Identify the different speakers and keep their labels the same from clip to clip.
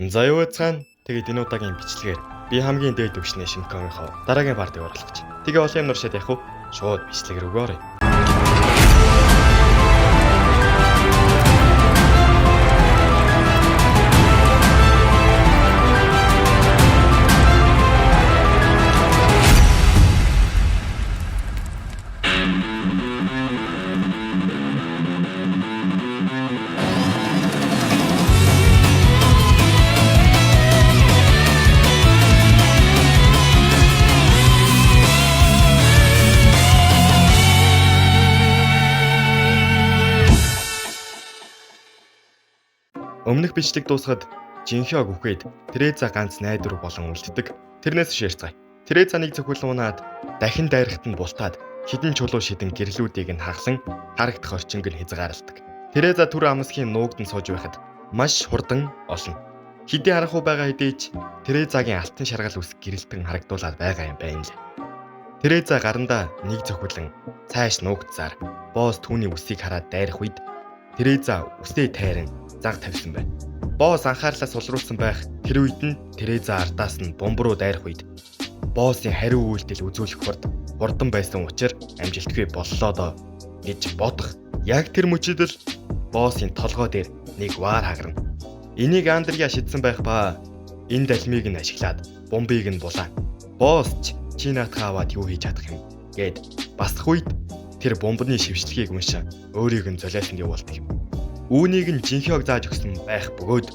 Speaker 1: За юу цаана тэгээд энэ удаагийн бичлэгээр би хамгийн дээд түвшний Шимкомынхоо дараагийн part ыг оруулах гэж. Тэгээ олон юм нуршаад явах уу? Шууд бичлэг рүүгээ оръё. Өмнөх бичлэг дуусахад Жинхёг үхээд Тереза ганц найдвар болон үлддэг. Тэрнээс биш ярьцгаая. Тереза нэг зөвхөн унаад дахин дайрахт нь бултаад хідэн чулуу шидэн гэрлүүдийг нь хаглан харагдах орчинг нь хязгаарладаг. Тереза түр амсхийн нуугдан сууж байхад маш хурдан олно. Хэдий харанхуй байгаа хэдий ч Терезагийн алтан шаргал үс гэрэлтэн харагдуулаад байгаа юм байна лээ. Тереза гарандаа нэг зөвхөлэн цааш нуугдсаар босс түүний үсийг хараад дайрах үед Тереза үсээ тайран занг тавьсан байна. Босс анхаарлаа сулруулсан байх тэр үед нь Тереза ардаас нь бомб руу дайрах үед боссын хариу үйлдэл үзүүлэх хурдан байсан учраас амжилтгүй боллоо доо гэж бодох. Яг тэр мөчид л боссын толгой дээр нэг ваар хагарна. Энийг Андрия шидсэн байх ба энэ далмыг нь ашиглаад бомбыг нь булаа. Босс ч чи наадхаа аваад юу хийж чадах юм гэд басах үед тэр бомбны шившлэгийг уншан өөрийг нь золиосонд явуулдаг юм. Үүнийг нь Жинхёг зааж өгсөн байх бөгөөд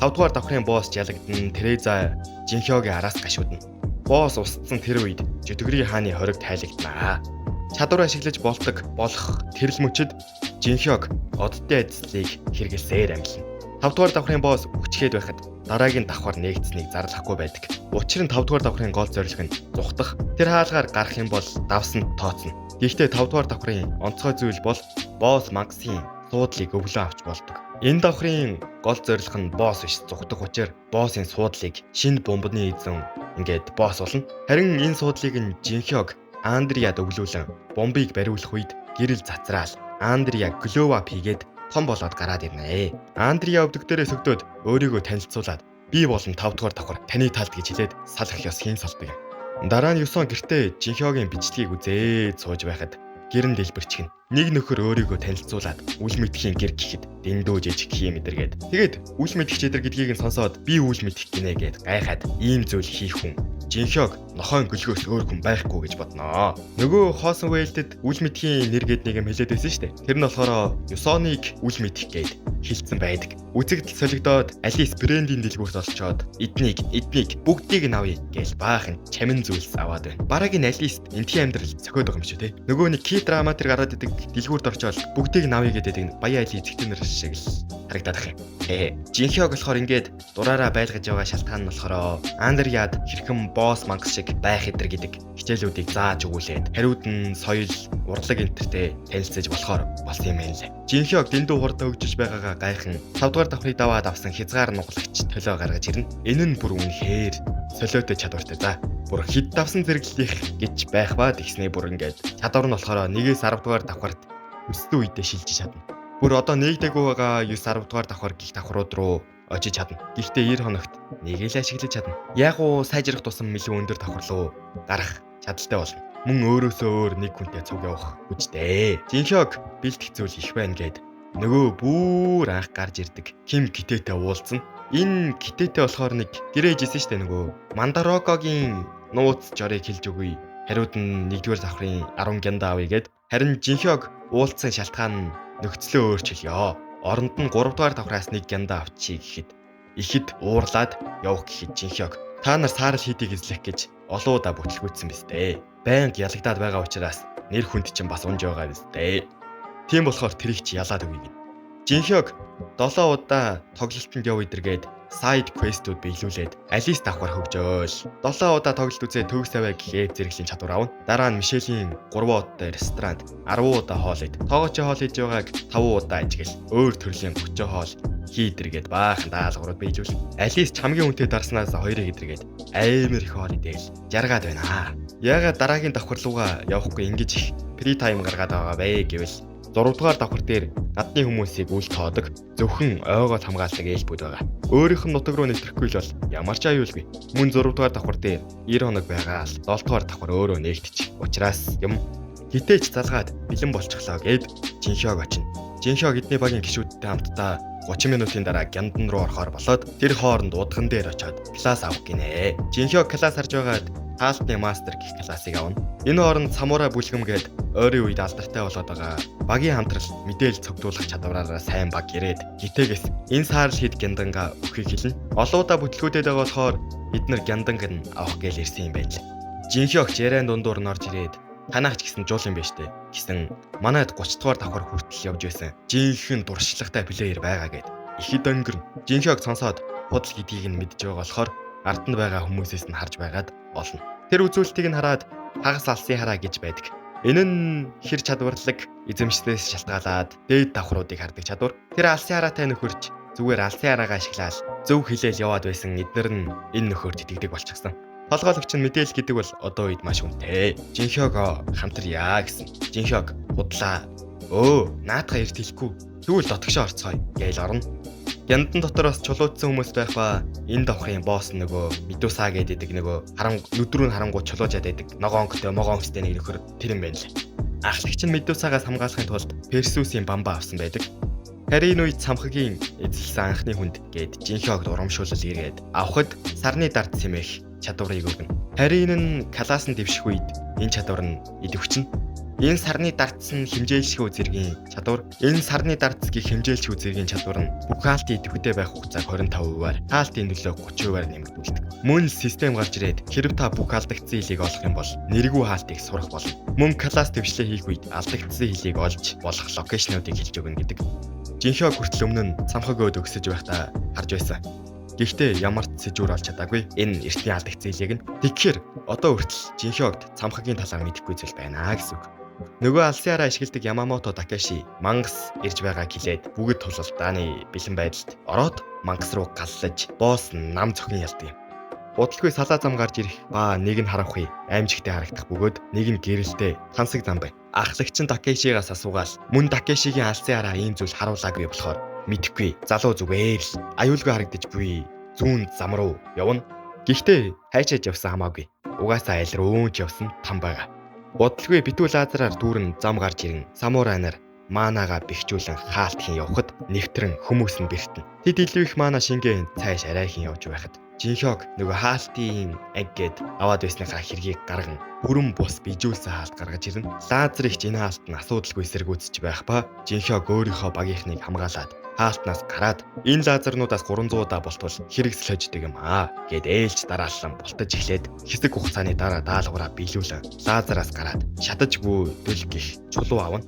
Speaker 1: 5 дугаар давхрын босс ялагдсан Тереза Жинхёгийн араас гашуудна. Босс устсан тэр үед Жөтгөрийн хааны хориг тайлэгдана. Чадвар ашиглаж болдог болох тэр л мөчид Жинхёг оддын адислыг хэрэглэсээр амьлна. 5 дугаар давхрын босс үхчгээд байхад дараагийн давхар нээгдсэнийг зарлахгүй байдаг. Учир нь 5 дугаар давхрын гол зорилго нь зүхтах. Тэр хаалгаар гарах юм бол давсан тооцно. Гэхдээ 5 дугаар давхрын онцгой зүйл бол босс мангасын суудлыг өвлөн авч болдог. Энэ давхрын гол зорилго нь босс биш зүхтах учраас боссын суудлыг шинэ бомбны эзэн ингээд босс болно. Харин энэ суудлыг нь Жинхёг Андрияд өвлүүлэн бомбыг бариулах үед гэрэл цацраал Андрия glow up хийгээд том болоод гараад ирнэ. Андрия өвдөг дээрээ сөгдөөд өөрийгөө танилцуулаад би болон 5 дугаар давхар таны талд гэж хэлээд салах ёс хийн салдаг юм. Дараа нь Юсон гэртээ Жинхёгийн бичлэгийг үзээд сууж байхад гэрэн дэлбэрчихнэ. Нэг нөхөр өөрийгөө танилцуулаад үл мэдхийн гэр гэхэд дэндүү жижиг хийм эдэргээд. Тэгээд үл мэдэх чидэр гэдгийг нь сонсоод би үл мэдэх гинэ гэд гайхаад ийм зүйл хийх хүн Жинхёг нохойн гөлгөөс өөр хүн байхгүй гэж бодноо. Нөгөө хоосон вэлдэд үл мэдхийн нэр гэд нэг юм хэлээд байсан шүү дээ. Тэр нь болохоор Юсоныг үл мэдэх гээд хэлсэн байдаг. Үзэгдэл солигдоод Алис брендийн дэлгүүрт олцоод эднийг бүгдийг нь авъя гээл баахан чамин зүйлс аваад байна. Бараг энэ Алис энтхийн амьдрал зохиод байгаа юм шүү те. Нөгөө нэг ки драма тэр гараад идэг дэлгүүрт орчоод бүгдийг нь авъя гэдэг нь баян Али эзэгтэй нар шиг л харагдаад байх юм. Жинхёг болохоор ингээд дураараа байлгаж байгаа шалтгаан нь болохоор Андрияд хэрхэн босс мангас шиг байх эдэр гэдэг хичээлүүдийг зааж өгүүлээд хариуд нь соёл, урлаг энтертэй танилцаж болохоор болсон юм байна лээ. Жинхёг дэндүү хурдан хөгжиж байгаагаа гайхан 5 дугаар давхрыг даваад авсан хязгаар нуглагч төлөө гаргаж ирнэ. Энэ нь бүр үнэхээр солиотой чадвартай за. Бүр хэд давсан зэрэглэлийнх гэж байх ба тэгснээ бүр ингээд чадвар нь болохоор 1-ээс 10 дугаар давхарт өссөн үедээ шилжиж чадна. Бүр одоо нэгдээгүй байгаа 9 10 дугаар давхар гих давхрууд руу очиж чадна. Гэхдээ 90 хоногт нэг л ашиглаж чадна. Яг уу сайжрах тусам илүү өндөр давхар руу гарах чадaltaй болно. Мөн өөрөөсөө өөр нэг хүнтэй цуг явах хүчтэй. Жинхёг бэлтгэх зүйл их байна гэд нөгөө бүр анх гарч ирдэг Ким Китэтэй уулзна. Энэ Китэтэй болохоор нэг гэрээжсэн штэ нөгөө Мандарокогийн нууц жорыг хэлж өгье. Хариуд нь 1-р давхрын 10 гянда авъя гэд. Харин Жинхёг уулзсан шалтгаан нь нөхцлөө өөрчилё. Оронд нь 3 дугаар давхраас нэг гянда авчий гэхэд ихэд уурлаад явах гэхэд Жинхёг та нар саарал хийдийг эзлэх гэж олон удаа бүтлгүүцсэн биз дээ. Байнга ялагдаад байгаа учраас нэр хүнд чинь бас унж байгаа биз дээ. Тийм болохоор тэрийг чи ялаад өгье гэнэ. Жинхёг 7 удаа тоглолтод яв идэргээд side quest-үүд биелүүлээд Алис давхар хөгжөөл. 7 удаа тоглолт үзээ төгс аваа гэхэд зэрэглэлийн чадвар авна. Дараа нь Мишелийн 3 удаа ресторанд 10 удаа хоол ид. Тоогоочийн хоол хийж байгааг 5 удаа ажигл. Өөр төрлийн 30 хоол хийдэргээд баахан даалгаврууд биелүүл. Алис ч хамгийн үнэтэй дарснаас 2-ыг идэргээд амар их хоол идээл жаргаад байна. Яагаад дараагийн давхар руугаа явахгүй ингэж их free time гаргаад байгаа вэ гэвэл 6 дугаар давхар дээр гадны хүмүүсийг үл тоодог, зөвхөн ойгоод хамгаалдаг ээлбүүд байгаа. Өөрийнх нь нутаг руу нэвтрэхгүй л бол ямар ч аюулгүй. Мөн 6 дугаар давхар дээр 90 хоног байгаа л 7 дугаар давхар өөрөө нээгдчих. Учираас юм хитээч залгаад бэлэн болчихлоо гэд Жинхёг очино. Жинхёг эдний багийн гишүүдтэй хамтдаа 30 минутын дараа Гяндан руу орохоор болоод тэр хооронд удган дээр очиод класс авах гинэ. Жинхёг класс харж байгаад хаалтны мастер гэх классыг авна. Энэ хооронд самурай бүлгэм гээд ойрын үед алдартай болоод байгаа багийн хамтрал мэдээлэл цогцолох чадвараараа сайн баг ирээд гитээгээс энэ саарл хэд Гянданга өгөхийг хэлнэ. Олон удаа бүтлгүүдэд байгаа болохоор эднэр Гянданг нь авах гээл ирсэн юм байна л. Жинхёгч яриан дундуур нь орж ирээд танаач гэсэн жуул юм байна штэ гэсэн манайд 30 дугаар давхар хүртэл явж байсан. Жинхэнэ дуршлагтай плеер байгаа гэд. Ихэд өнгөрнө. Жинхёг сонсоод худал гэдгийг нь мэдж байгаа болохоор ард нь байгаа хүмүүсээс нь харж байгаад олно. Тэр үзүүлэлтийг нь хараад хагас алсын хараа гэж байдаг. Энэ нь хэр чадварлаг эзэмшдээс шалтгаалаад дээд давхруудыг хардаг чадвар. Тэр алсын хараатай нөхөрч зүгээр алсын хараагаа ашиглаад зөв хилээл яваад байсан эднэр нь энэ нөхөрт итгэдэг болчихсон. Толгойлогч нь мэдээлэл гэдэг бол одоо үед маш үнэтэй. Жинхёг хамтарья гэсэн. Жинхёг худлаа. Өө, наадгаа эрт хэлэхгүй. Тэгвэл дотгошоо орцгоё гээл орно. Гяндан дотор бас чулуудсан хүмүүс байх ба энэ давхрын босс нөгөө Медуса гэдэг нөгөө харан нүдрүү нь харангуй чулуужаад байдаг. Ногоонктой могоон хөстэй нэг нөхөр тэр юм байна лээ. Ахлагч нь Медусагаас хамгаалахын тулд Персүсийн бамбаа авсан байдаг. Харийн үед самхагийн эзэлсэн анхны хүнд гээд Жинхёгд урамшуулал эргээд авахд сарны дард сэмэх чадварыг өгнө. Харийн нь класс нь дэвших үед энэ чадвар нь идэвхжинэ. Энэ сарны дардсан хэмжээлшгүй зэргийн чадвар, энэ сарны дардс гих хэмжээлшгүй зэргийн чадвар нь бүх хаалтын идэвхтэй байх хугацааг 25%-аар, хаалтын нөлөөг 30%-аар нэмэгдүүлдэг. Мөн л систем гарч ирээд хэрв та бүх алдагдсан хилийг олох юм бол нэргүй хаалтыг сурах болно. Мөн класс дэвшлээ хийх үед алдагдсан хилийг олж болох локейшнуудыг хэлж өгнө гэдэг. Жинхёг хүртэл өмнө нь самхаг өөд өгсөж байхдаа харж байсан. Гэхдээ ямар ч сэжүүр олж чадаагүй. Энэ эртний алдагдсан хилийг нь. Тэгэхээр одоо хүртэл Жинхёгд самхагийн талаар мэдэхгүй зүйл байна гэсэн үг. Нөгөө алсын хараа ашигладаг Ямамото Такеши мангас ирж байгааг хэлээд бүгд тулалдааны бэлэн байдалд ороод мангас руу галлаж босс нам зохин ялдаг юм. Удалгүй салаа зам гарч ирэх ба нэг нь харанхуй аимжигтэй харагдах бөгөөд нэг нь гэрэлтэй тансаг зам байна. Ахлагч нь Такешигаас асуугаал мөн Такешигийн алсын хараа ийм зүйл харуулаагүй болохоор мэдэхгүй залуу зүгээр л аюулгүй харагдаж буй зүүн зам руу явна. Гэхдээ хайчааж явсан хамаагүй. Угаасаа айл руу ч явсан там байгаа. Бодлгүй битүү лазераар дүүрэн зам гарч ирэн самурай нар манаага бэхжүүлэн хаалт хийн явхад нэвтрэн хүмүүс нь бэртэн. Тэд илүү их мана шингээн цааш арайхийн явж байхад Жинхёг нөгөө хаалтын анги гээд аваад байсныхаа хэргийг гарган бүрэн бус бижүүлсэн хаалт гаргаж ирнэ. Лазерыг ч энэ хаалт нь асуудалгүй сэргүүцэж байх ба Жинхёг өөрийнхөө багийнхныг хамгаалаад хаалтнаас гараад энэ лазернуудаас 300 удаа болтвол хэрэгсэл хождог юм аа гэд ээлж дараалан бултаж эхлээд хэсэг хугацааны дараа даалгавраа биелүүлэн лазераас гараад шатажгүй дүл гих чулуу авна.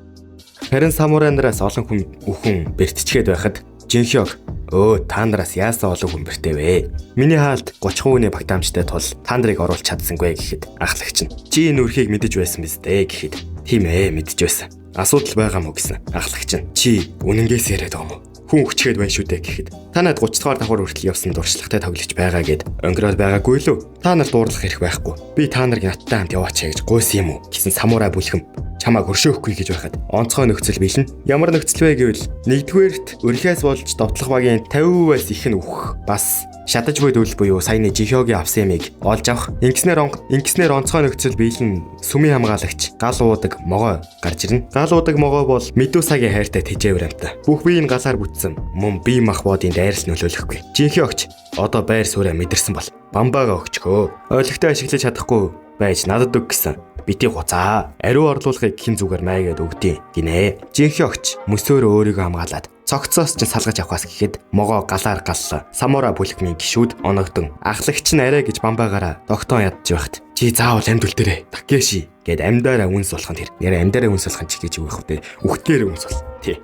Speaker 1: Харин самурай нараас олон хүн үхэн бэртчгээд байхад Жинхёг өө та нараас яасан олон хүн бэртээвэ. Миний хаалт 30 хүний багтаамжтай тул та нарыг оруулж чадсангүй гэхэд ахлагч нь чи энэ үрхийг мэдэж байсан биз дээ гэхэд тийм мэдэж байсан. Асуудал байгаа мó гэсэн ахлагч нь чи үнэнгээс яриад байгаа мó? Хүн өчгээд байна шүү дээ гэхэд та надад 30 дугаар давхар хүртэл явсан дуршлагтай тоглож байгаа гэд өнгөрөөд байгаагүй лүү? Та нарт уурлах эрх байхгүй. Би та нарыг надтай хамт яваач гэж гуйсан юм уу гэсэн самурай бүлхэм чамааг өршөөхгүй гэж байхад онцгой нөхцөл биелнэ. Ямар нөхцөл вэ гэвэл нэгдүгээрт өрхөөс болж довтлох багийн 50%-аас их нь үхэх. Бас шатаж буй дүүл буюу саяны Жинхёгийн авсан ямыг олж авах. Ингэснээр онцгой нөхцөл биелэн сүмийн хамгаалагч гал уудаг могой гарч ирнэ. Гал уудаг могой бол Медусагийн хайртай тэжээвэр амтай. Бүх бие нь галаар бүтсэн. Мөн бие мах бодын дайрал нөлөөлөхгүй. Жинхёгч одоо байр сууриа мэдэрсэн бол бамбаага өгчгөө. Ойлгохтой ашиглаж чадахгүй байж надад өг гэсэн. Бити хуцаа. Ариу орлуулгыг хин зүгээр майгаад өгдیں гинэ. Жинхёгч мөсөөрөө өөрийгөө хамгаалаад цогцоос ч салгаж авахаас гэхэд могоо галаар галлаа. Самурай бүлхмийн гишүүд оногдон ахлагч нь арай гэж бамбаагаараа тогтоон ядж байхад чи заавал амьд үлдээрэй. Такеши гэд амьдаараа үнс болох нь тэр. Нэрэ амьдаараа үнс болох нь чи гэж юу байх вэ? Үхтгээр үнс бол. Тий.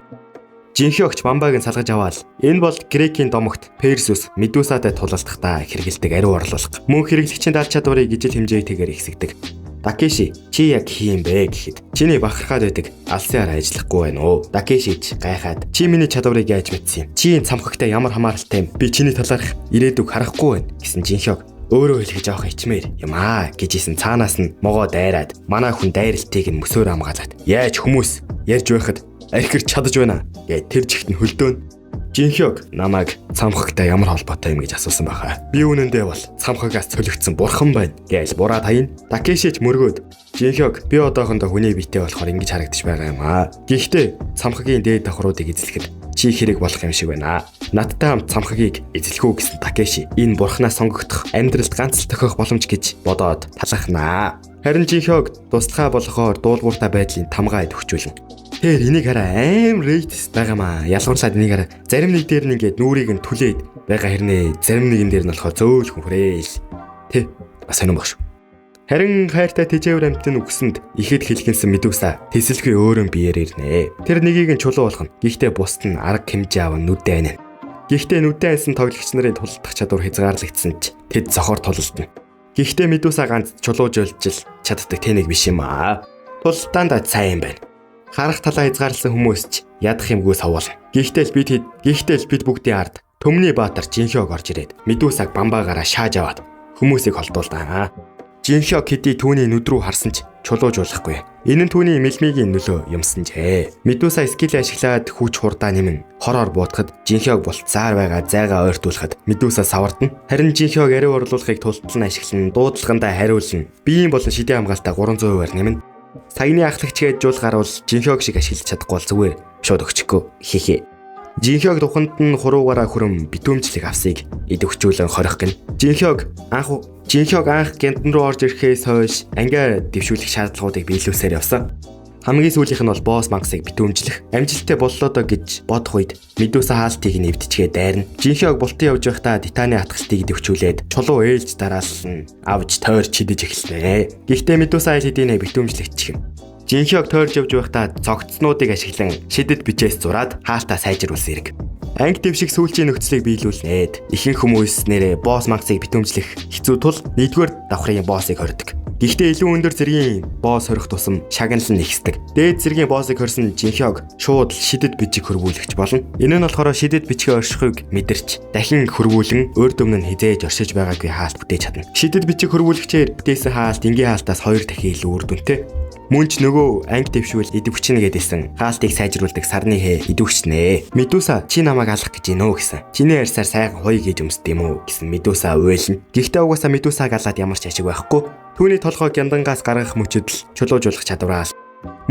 Speaker 1: Жинхёгч бамбааг нь салгаж аваад энэ бол Грекийн домогт Персүс Медусатай тулалдахдаа хэрэгэлдэг ариу орлуулга. Мөн хэрэглэгчийн даал чадварыг ижил хэмжээтэйгээр ихсгдэг. Такеши чи яг хийм бэ гэхэд чиний бахархаад байдаг алсын хараа ажиллахгүй байна уу? Такеши ч гайхаад чи миний чадварыг яаж мэдсэн юм? Чи энэ цамхагтай ямар хамааралтай юм? Би чиний талаарх ирээдүг харахгүй байна гэсэн Жинхёг өөрөө хэлэх жоох ичмээр юм аа гэжсэн цаанаас нь могоо дайраад манай хүн дайралтыг нь мөсөөр хамгаалаад яаж хүмүүс ярьж байхад Архирч чадаж байна гэд тэр чигт нь хөлдөөн. Жинхёг намайг цамхагтай ямар холбоотой юм гэж асуусан байхаа. Би үнэндээ бол цамхагаас цөлөгдсөн бурхан байна гэж бураа таяна. Такешич мөргөөд Жинхёг би одоохондоо хүний биетэй болохоор ингэж харагдаж байгаа юм аа. Гэхдээ цамхагийн дээд давхруудыг эзлэхэд чи хэрэг болох юм шиг байна. Надтай хамт цамхагийг эзлэх үү гэсэн Такеши энэ бурхнаас сонгогдох амьдралд ганц л тохиох боломж гэж бодоод талархнаа. Харин Жинхёг туслахаа болохоор дуулууртай байдлын тамгаа идэвхжүүлнэ. Тэр энийг хараа аим рейтс байгаа маа. Ялгуурлаад энийг хараа. Зарим нэг дээр нь ингээд нүрийг нь түлээд байгаа хэрнээ. Зарим нэгэн дээр нь болохоор зөөлхөн хүрээл. Тэ бас сонирн баг шүү. Харин хайртай тэжээвэр амьтан үгсэнд ихэд хэлгэнсэн Медуса тэсэлгүй өөрөн биеэр ирнэ. Тэр нэгийг нь чулуу болгоно. Гэхдээ бусд нь арга хэмжээ аван нүдэ айна. Гэхдээ нүдэ айсан тоглогч нарын тулалдах чадвар хязгаарлагдсан ч тэд зохор тулалдана. Гэхдээ Медуса ганц чулуужуулж чаддаг тэнэг биш юм аа. Тулалдаанд сайн байна. Харах талаа хязгаарласан хүмүүс ч ядах юмгүй савуулна. Гэхдээ л бид бүгдийн ард Төмний баатар Жинхёг орж ирээд Медусаг бамбаагаараа шааж аваад хүмүүсийг холдуулдаа. Жинхёг хэдий түүний нүд рүү харсан ч чулуужуулахгүй. Энэ нь түүний мэлмигийн нөлөө юмсанжээ. Медуса skill ашиглаад хүч хурдаа нэмэн хороор буутахад Жинхёг булцаар байгаа зайгаа ойртуулахад Медуса савардна. Харин Жинхёг ариу орлуулахыг тултал нь ашиглан дуудлагандаа хариулна. Биеийн болон шидийн хамгаалтаа 300%-аар нэмнэ. Саяны ахлагч гэж жуул гарвал Жинхёг шиг ашиглаж чадахгүй бол зүгээр шууд өгчихгүй. Хихи. Жинхёг туханд нь хуруугаараа хүрэн битүүмжлэг авсыг идэвхжүүлэн хорих гин. Жинхёг анх гяндан руу орж ирэхээс хойш ангиа дэвшүүлэх шаардлагуудыг биелүүлсээр явсан. Хамгийн сүүлийнх нь бол босс мангасыг битүүмжлэх. Амжилттай боллоо доо гэж бодох үед Медуса хаалтыг нь эвдчихээ дайрна. Жинхёг бултан явж байхдаа Титаны атгалтыг идэвхжүүлээд чулуу ээлж дараалал нь авч тойрч шидэж эхэлнэ. Гэхдээ Медуса аль хэдийнэ битүүмжлэгдчих юм. Жинхёг тойрж явж байхдаа цогцснуудыг ашиглан шидэд бичээс зураад хаалтаа сайжруулсан хэрэг. Анги дэвших сүүлчийн нөхцөлийг биелүүлнэ. Ихэнх хүмүүс нэрээ босс мангасыг битүүмжлэх хэцүү тул нэгдүгээр давхрын боссыг хордог. Гэхдээ илүү өндөр зэргийн босс хорих тусам шагнал нь ихсдэг. Дээд зэргийн боссыг хорсон Жинхёг шууд шидэд бичиг хөрвүүлэгч болно. Энэ нь болохоор шидэд бичгээ оршихыг мэдэрч дахин хөрвүүлэн өөр дөмн нь хизээж оршиж байгаагүй хаалт бүтээж чадна. Шидэд бичиг хөрвүүлэгчээр бүтээсэн хаалт энгийн хаалтаас 2 дахин илүү үр дүнтэй. Мөн ч нөгөө анги дэвшүүл идэвхжинэ гэдээсэн хаалтыг сайжруулдаг сарны хэ идэвхжнэ. Медуса чи намайг алах гэж гинөө гэсэн. Чиний ярьсаар сайхан хуй гэж өмсд юм уу гэсэн Медуса уйлна. Гэхдээ угаасаа Медусаг алаад ямар ч ашиг байхгүй. Түүний толгой гяндангаас гаргах мөчөд л чулуужуулах чадвараа.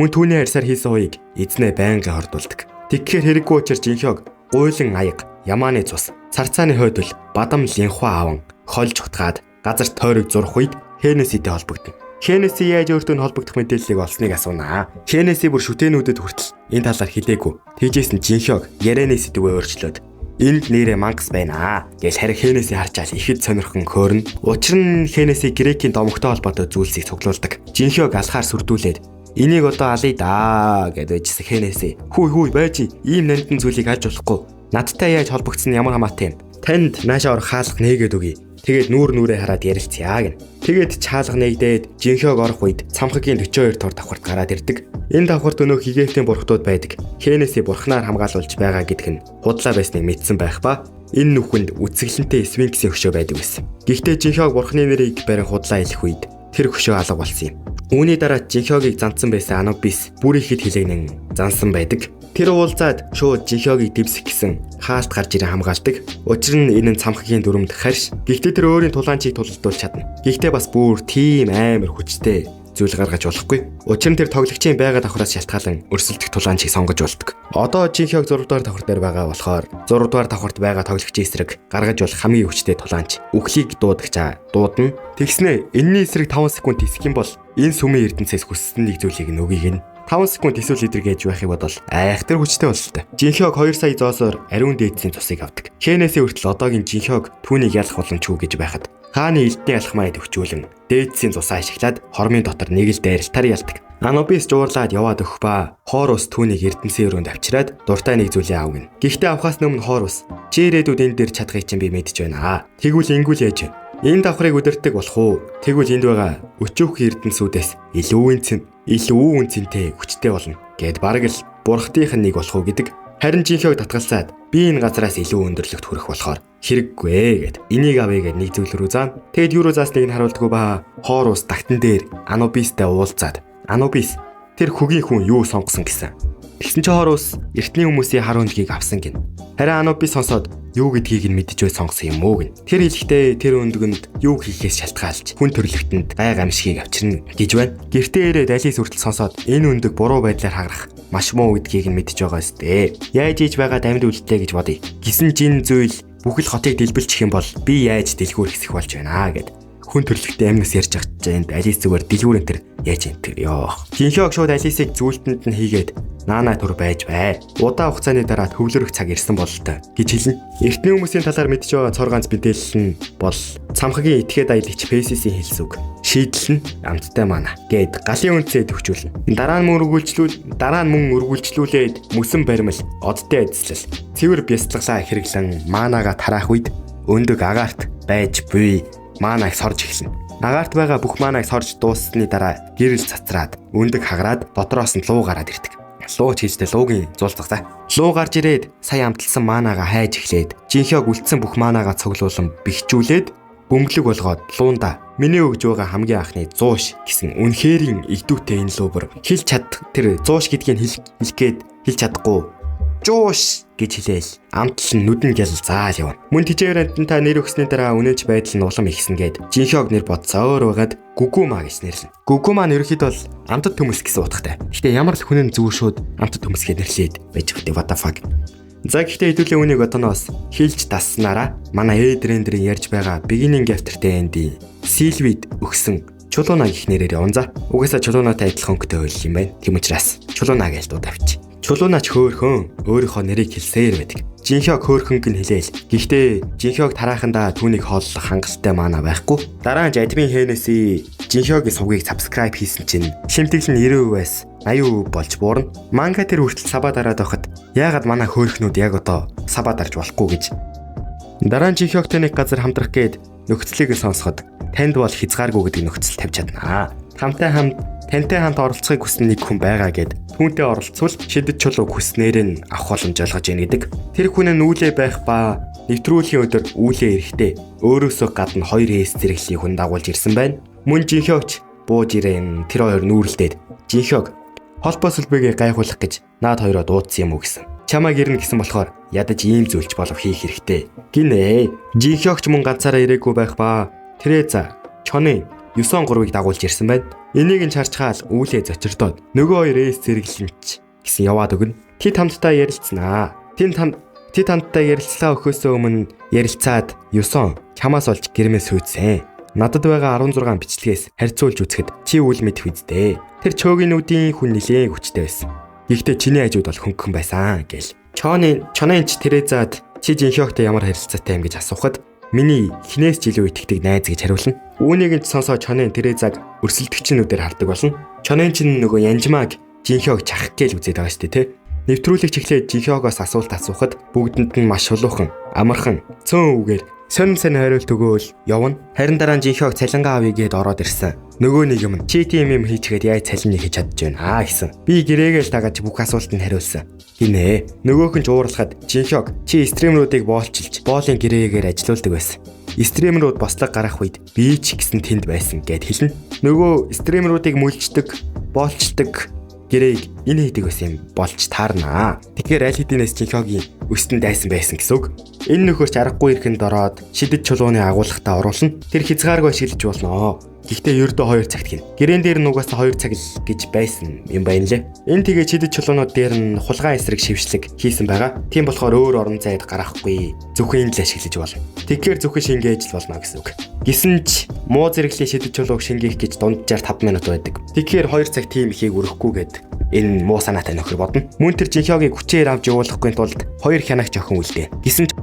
Speaker 1: Мөн түүний ярьсаар хийсэн хуйг эзнээ байнгын хордуулдаг. Тэгэхээр хэрэггүй учир Жинхёг гуйлан аяг, ямааны цус, царцааны хойдол, бадам линхва аван холж утгаад газар тойрог зурх үед Хенеситэй холбогдно. Хенеси яаж өөртөө нь холбогдох мэдээллийг олсныг асуунаа. Хенеси бүр шүтээнүүдэд хүртэл энэ талаар хэлээгүй. Тэжээс нь Жинхёг ярианы сэдвээ өөрчлөөд энд нэрээ мангас байна гэж харин Хенеси харчаал ихэд сонирхон хөөрнө. Учир нь Хенеси грекийн домогтой холбоотой зүйлсийг цуглуулдаг. Жинхёг алхаар сүрдүүлээд энийг одоо алъя даа гэд байжсэн Хенеси. Хүй хүй байж ийм нандин зүйлийг алж болохгүй. Надтай яаж холбогдсон нь ямар хамаатай юм. Танд наашаа орох хаалга нээгээд өгье. Тэгээд нүүр нүрээ хараад ярилцъя гэн. Тэгээд чаалга нээгдээд Жинхёг орох үед цамхагийн 42 дугаар давхарт гараад ирдэг. Энэ давхарт өнөөх Египтийн бурхтууд байдаг. Хенеси бурхнаар хамгаалуулж байгаа гэдг нь худлаа байсныг мэдсэн байх ба энэ нүхэнд үцэглэнтэй сфинксийн хөшөө байдаг байсан. Гэхдээ Жинхёг бурхны нэрийг барин худлаа хэлэх үед тэр хөшөө алга болсон юм. Үүний дараа Жинхёгийг зандсан байсан Анубис бүр ихэд хилэгнэн зансан байдаг. Тэр уулзаад шууд Жинхёгийг дэвсэх гэсэн хаалт гарч ирэн хамгаалдаг. Учир нь энэ нь цамхагийн дүрмд харш. Гэхдээ тэр өөрийн тулаанчийг тулалдуулж чадна. Гэхдээ бас бүр тийм амар хүчтэй зүйл гаргаж болохгүй. Учир нь тэр тоглогчийн байгаа давхраас шалтгаалan өрсөлдөх тулаанчийг сонгож болдог. Одоо Жинхёг 6 дугаар давхар дээр байгаа болохоор 6 дугаар давхарт байгаа тоглогчийн эсрэг гаргаж болох хамгийн хүчтэй тулаанч үхлийг дуудагчаа дуудана. Тэгснэ энэний эсрэг 5 секунд тисэх юм бол энэ сүмийн эрдэнцээс хүссэн нэг зүйлийг нөгийг нь 5 секунд эсвэл идэр гэж байхыг бодвол айхтар хүчтэй бололтой. Жинхёг 2 сая зоосоор ариун дээдсийн цусыг авдаг. Хенеси хүртэл одоогийн Жинхёг түүнийг ялах боломжгүй гэж байхад хааны элдний алхмаа идэвхжүүлэн дээдсийн цусаа ашиглаад хормын дотор нэг л дайралтаар ялдаг. Анубис жуурлаад яваад өгөх ба Хорус түүнийг эрдэнсийн өрөөнд авчираад дуртай нэг зүйлээ аав гин. Гэхдээ авахаас өмнө Хорус чи ирээдүйд энэ дээр чадахыг чинь би мэдэж байна. Тэгвэл ингүүл яаж вэ? Энэ давхрыг удирддаг болох уу? Тэгвэл энд байгаа өчөөх эрдэнсүүдээс илүү үнцэнтэй хүчтэй болно гэд бараг л бурхтынх нь нэг болох уу гэдэг. Харин Жинхёг татгалзаад би энэ газараас илүү өндөрлөгт хүрэх болохоор хэрэггүй гэд. Энийг авъя гэд нэг зүйл рүү заана. Тэгэд юу рүү заасныг нь харуулдаггүй ба Хорус тагтан дээр Анубистай уулзаад Анубис тэр хөгийн хүн юу сонгосон гэсэн. Тэгсэн чинь Хорус эртний хүмүүсийн хар өндгийг авсан гин. Харин Анубис сонсоод юу гэдгийг нь мэдэж бай сонгосон юм уу гин. Тэр хэлэхдээ тэр өндгөнд юу хийхээс шалтгаалж хүн төрлөختөнд гай гамшигыг авчирна гэж байна. Гэртээ ирээд Алис хүртэл сонсоод энэ өндөг буруу байдлаар хагарах маш муу гэдгийг нь мэдэж байгаа өстэй. Яаж ийж байгаа амьд үлдлээ гэж бодъё. Гисэн жин зүйл бүхэл хотыг дэлбэлчих юм бол би яаж дэлгүүр хэсэх болж байна гэд. Хүн төрлөختөө амнаас ярьж байгаа чинь энд Алис зүгээр дэлгүүр энэ төр яаж энэ төр ёо. Жинхёг шууд Алисыг зүйлтэнд нь хийгээд наанаа түр байж бай. Удаан хугацааны дараа төвлөрөх цаг ирсэн бололтой гэж хэлнэ. Эртний хүмүүсийн талаар мэдж байгаа цор ганц мэдээлэл нь бол цамхагийн этгээд аялагч Песисийн хэлсэн үг. Шийдэл нь амттай маана гэд галын үнцээ төвчүүлнэ. Дараа нь мөн үргэлжлүүлээд мөсөн баримл, одтой эзлэл, цэвэр бясалгалаа хэрэглэн манаага тараах үед өндөг агаарт байж буй маанаг сорж эхэлнэ. Агаарт байгаа бүх маанаг сорж дууссаны дараа гэрэл цацраад өндөг хагараад дотроос нь луу гараад ирдэг. Луу ч хийжтэй луугийн зуулцах за. Луу гарч ирээд сая амталсан манаага хайж эхлээд Жинхёг үлдсэн бүх манаага цуглуулан бэхжүүлээд бөмбөлөг болгоод луунда миний өгж байгаа хамгийн анхны зууш гэсэн үнэхэрийн игдүүтэй энэ луу бүр хэлж чад тэр зууш гэдгийг хэлэх гээд хэлж чадахгүй жууш гэж хэлээл амтал нь нүдэн гял заал явна. Мөн тижээр амтан та нэр өгсний дараа үнэнч байдал нь улам ихсэн гээд Жинхёг нэр бодсоор байгаад Гүгүма гэж нэрлэнэ. Гүгүма нь ерөнхийдөө бол амтад төмөс гэсэн утгатай. Гэхдээ ямар л хүн нь зүгээр шууд амтад төмөс гэж нэрлээд байж байгаа. What the fuck. За гэхдээ хэдүүлээ үнийг одооноос хилж даснараа манай Эдрендрийн ярьж байгаа Beginning After the End-ийн Сильвид өгсөн Чулууна гэх нэрээр явна за. Угаасаа Чулуунаатай адилхан өнгөтэй хөл юм байна. Тийм учраас Чулууна гэж дуудав авчи. Чулуунаач хөөхөн өөрийнхөө нэрийг хэлсээр байдаг. Жинхёг хөөхөнг нь хэлээл. Гэхдээ Жинхёг тараахандаа түүнийг хооллох хангалттай маана байхгүй. Дараа нь админ Хэнэси Жинхёгийн сувгийг subscribe хийсэн чинь шимтгэл нь 90%-аас 80% болж буурна. Манга тэр хүртэл sub аа дараад байхад яагаад манай хөөхнүүд яг одоо sub аа дарж болохгүй гэж. Дараа нь Жинхёгтэй нэг газар хамтрах гээд нөхцөлийг нь сонсоход танд бол хязгааргүй гэдэг нөхцөл тавьж чаднаа. Тантай хамт оролцохыг хүсэн нэг хүн байгаа гэд түүнтэй оролцвол шидэт чулууг хүснээр нь авах боломж олгож яах гэдэг. Тэр хүн нь үүлээ байх ба нэвтрүүлгийн өдөр үүлээ эрэхтэй өөрөөсөө гадна 2 эс зэрэглэлийн хүн дагуулж ирсэн байна. Мөн Жинхёгч бууж ирэн тэр хоёр нүүрэлдээд Жинхёг холбоо сүлбэгээ гайхуулах гэж наад хоёроо дуудсан юм уу гэсэн. Чамайг ирнэ гэсэн болохоор ядаж ийм зүйлч болов хийх хэрэгтэй. Гинэ. Жинхёгч мөн ганцаараа ирээгүй байх ба Тэреза, Чоны 9-3-ыг дагуулж ирсэн байна. Энийг нь чарчхаал үүлээ зочирдоод нөгөө хоёр эс зэрэглэнч гэсэн яваад өгнө. Тэд хамтдаа ярилцсанаа. Тэд хамтдаа ярилцлага өгөхөөсөө өмнө ярилцаад Юсон чамаас олж гэрмээ сүйдсэн. Надад байгаа 16 бичлэгээс харьцуулж үзэхэд чи үл мэдэх үсттэй. Тэр чөөгийнүүдийн хүн нилээн хүчтэй байсан. Гэхдээ чиний хажууд бол хөнгөн байсан гэл. Чонын ч Тэрезад чи Жинхёгтой ямар харилцаатай юм гэж асуухад миний хинээс ч илүү итгэдэг найз гэж хариулна. Үүнийг нь сонсоо Чонын Тэрезаг өрсөлдөгчнүүдээр хардаг болно. Чонын чинь нөгөө Янжмаг Жинхёг чахах гээл үзээд байгаа шүү дээ, тэ. Нэвтрүүлэгч эхлээд Жинхёгоос асуулт асуухад бүгдэнд нь маш шулуухан, амархан, цөөн үгээр сонин сайн хариулт өгөөл явна. Харин дараа нь Жинхёг цалингаа авъя гэд ороод ирсэн. Нөгөө нэг юм чи тийм юм хийчгээд яаж цалин хийж чадж байна аа гэсэн. Би гэрээгээл дагаж бүх асуултанд хариулсан. Гинэ. Нөгөөх нь ч уурлахад Жинхёг чи streamer уудыг боолчилж боолын гэрээгээр ажилуулдаг байсан. Streamer ууд бослог гарах үед би ч гэсэн тэнд байсан гэд хэлнэ. Нөгөө streamer уудыг мүлждэг, боолчилдаг гэрээг энэ хийдэг байсан юм болж таарнаа. Тэгэхээр аль хэдийнээс Жинхёгийн өстөн дайсан байсан гэсэн үг. Энэ нөхөрч аргагүй ирэхэнд ороод шидэт чулууны агуулгатаа оруулна. Тэр хязгааргүй ашиглаж болно. Гэхдээ ердөө 2 цагт гин. Гэрээн дээр нь угаасаа 2 цаг л гэж байсан юм байна лээ. Энэ тэгээ шидэт чулуунууд дээр нь хулгайн эсрэг шившлэг хийсэн байгаа. Тийм болохоор өөр орон зайд гарахгүй. Зөвхөн энд л ашиглаж болно. Тэгэхээр зөвхөн шингээж л болно гэсэн үг. Гисэн ч муу зэрэглэлийн шидэт чулууг шингээх гэж дунджаар 5 минут байдаг. Тэгэхээр 2 цаг тийм ихийг өрөхгүй гэд энэ муу санаатай нөхөр бодно. Мөн тэр Жинхёгийг хүчээр авч явуулахгүй тулд 2 хянагч охин үлдээ. Гисэн ч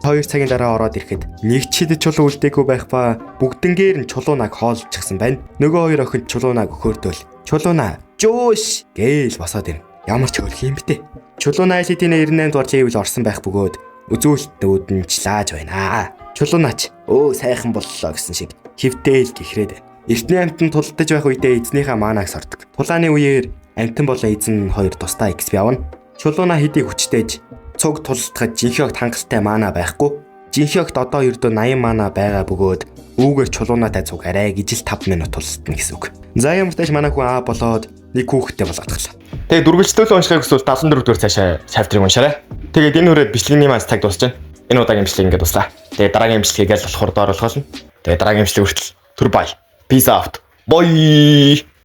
Speaker 1: 2 цагийн дараа ороод ирэхэд нэг ч шидэт чулуу үлдээгүй байх ба бүгднгээр нь чулуунаг хоолчихсан байна. Нөгөө хоёр охин чулуунаг өхөөрдөөл чулуунаа жууш гээл босоод ирнэ. Ямар ч хөлх юм бтэ. Чулуунаа аль хэдийн 98 дугаар level орсон байх бөгөөд үзүүлэлтнүүд нь ч лааж байна. Чулуунаач өө сайхан боллоо гэсэн шиг хөвтэйл гэхрээд байна. Эртний амтан тулдаж байх үедээ эзнийхээ маанаг сордог. Тулааны үеэр амтан болон эзэн хоёр тусдаа XP авна. Чулуунаа хэдий хүчтэйж цуг тултахад Жинхёгт хангалттай маана байхгүй. Жинхёгт одоо ердөө 80 маана байгаа бөгөөд үүгээр чулуунаатай цуг арай гэж л 5 минут тултна гэсэн үг. За ямар ч тааш манай хүн аа болоод нэг хүүхэдтэй болгоодглаа. Тэгээд үргэлжлүүлэн уншихыг хүсвэл 74 дугаар цаашаа chapter-ыг уншаарай. Тэгээд энэ хүрээд бичлэгийн маань цаг дуусч байна. Энэ удаагийн бичлэг ингээд дууслаа. Тэгээд дараагийн бичлэгийг аль болохоор доор болгоолно. Тэгээд дараагийн бичлэг хүртэл түр bye. Peace out. Bye.